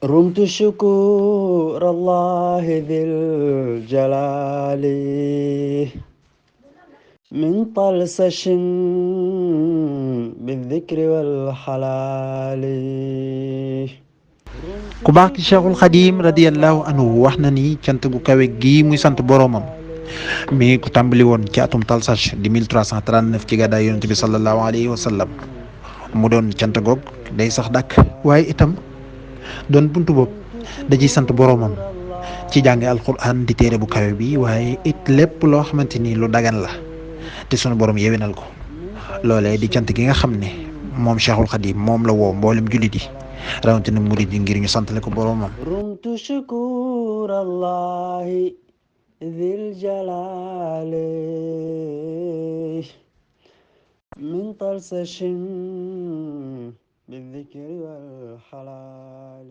رمت شكور الله ذي الجلال من طلسش بالذكر والحلال ku baax ki cheikhul xadim radiallahu anhu wax na ni cant gu kawe gii muy sant boroomam mi ngi ko tàmbali woon ci atum talsach di 1339 ci gàddaay yonent bi sallallahu alayhi wa sallam mu doon cant goog day sax dàkk waaye itam doon buntu bopp da ciy sant boroomam ci jànge alquran di téere bu kawe bi waaye it lépp loo xamante ni lu dagan la te sunu borom yewinal ko loolee di cant gi nga xam ne moom cheikhul xadim moom la woo mboolem jullit yi rawatina murid yi ngir ñu santale ko boroomam. رمت شكور الله ذي الجلال من طلسش بالذكر والحلال